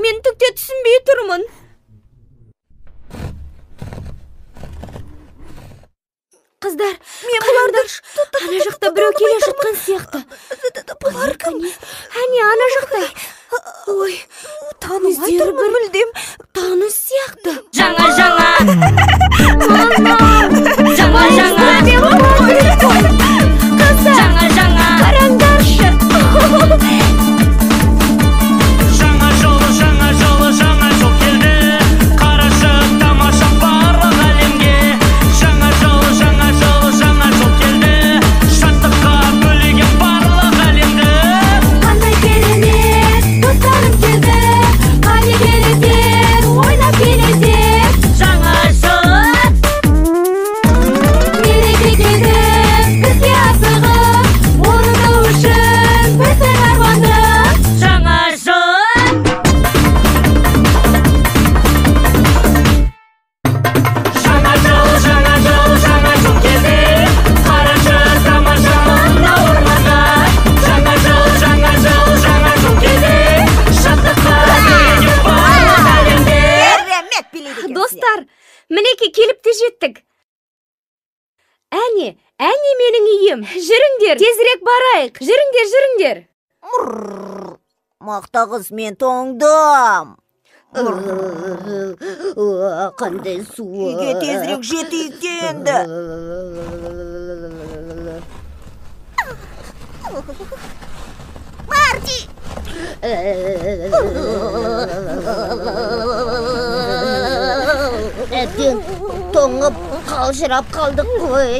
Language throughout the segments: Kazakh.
Мен түк те түсінбей тұрмын. Қыздар, мен бұларды ана жақта біреу келе жатқан сияқты. Бұлар кім? Әне, ана жақта. Ой, танымай тұрмын мүлдем. Таныс сияқты. Жаңа, жаңа. Жаңа, жаңа. Қыздар, жаңа, жаңа. Қараңдаршы. Жаңа жыл, жаңа жыл, жаңа жыл келді. Қарашы, тамаша барлық әлемге. Жаңа жыл, жаңа жыл, жаңа жыл келді. Шаттыққа бөлеген барлық әлемді. Қандай керемет, достарым келді. Қане келіңдер, ойнап келіңдер. Жаңа жыл. Мереке келді, бізге асығып, орындау үшін біздің арманды. Жаңа жыл. Жаңа жыл, жаңа жыл, жаңа жыл келді. Қарашы, тамаша мына орманда. Жаңа жыл, жаңа жыл, жаңа жыл келді. Шаттыққа бөлеген барлық әлемді. Керемет билейді екенсің. Достар, мінекей келіп те жеттік. Әне, әне менің үйім. Жүріңдер, тезірек барайық. Жүріңдер, жүріңдер. Мақта қыз, мен тоңдым. Қандай суық. Үйге тезірек жетейік те енді. Марти! Әбден тоңып қалжырап қалдық қой.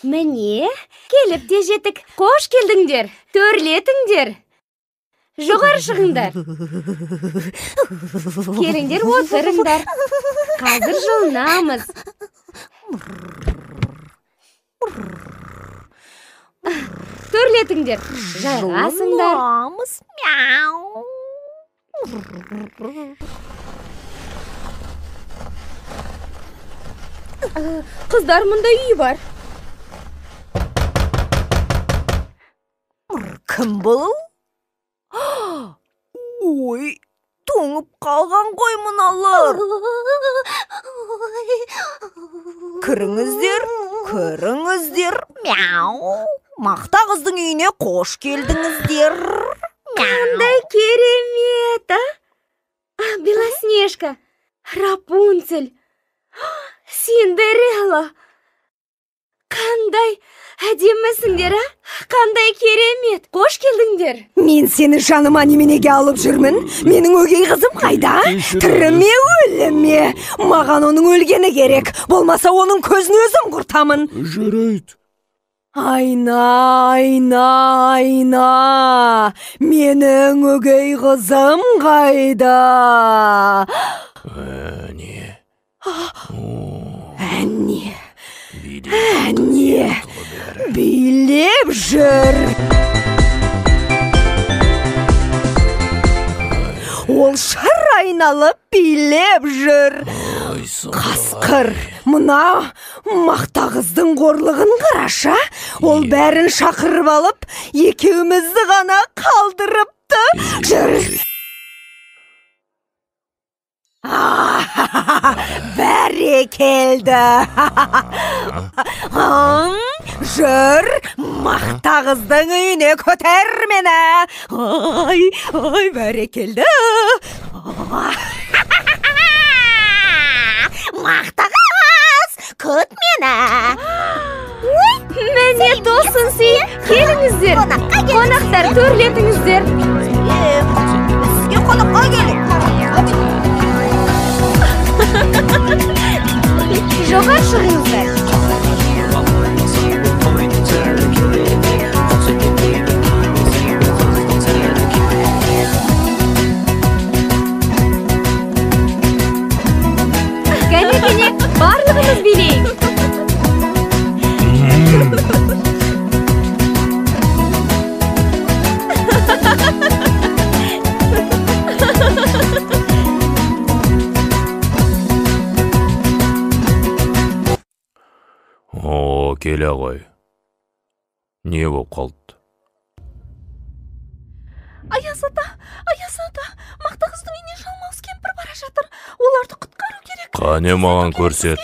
Міне, келіп те жеттік. Қош келдіңдер, төрлетіңдер. Жоғары шығыңдар. Келіңдер, отырыңдар. Қазір жылынамыз. Төрлетіңдер, жайғасыңдар. Жылынамыз, мяу. Қыздар, мұнда үй бар. Кім бұл? Ой, тоңып қалған ғой мыналар. Кіріңіздер, кіріңіздер, мяу. Мақта қыздың үйіне қош келдіңіздер. Қандай керемет, а? Белоснежка, Рапунцель, Синдерелла. Қандай әдемісіңдер, а? Қандай керемет! Қош келдіңдер! Мен сені жаныма неменеге алып жүрмін? Менің өгей қызым қайда? Тірі ме, өлі ме? Маған оның өлгені керек. Болмаса оның көзін өзім құртамын. Жарайды. Айна, айна, айна. Менің өгей қызым қайда? Әне. Әне. Әне. Билеп жүр. Ол шар айналып билеп жүр. Қасқыр, мына мақта қыздың қорлығын қараша. Ол бәрін шақырып алып, екеумізді ғана қалдырыпты. Жүр. Бәрекелді. Жүр, мақта қыздың үйіне көтер мені. Ай, ай, бәрекелді. Мақта қыз, күт мені. Міне тосын сый, келіңіздер. Қонақтар, төрлетіңіздер. Бізге қонаққа келін. Жоғары шығыңыздар. Кәне, кәне, барлығымыз билейік. Келе ғой. Не болып қалды? Аяз ата, Аяз ата, Мақта қыздың үйіне жалмауыз кемпір бара жатыр. Оларды құтқару керек. Қане, маған көрсет.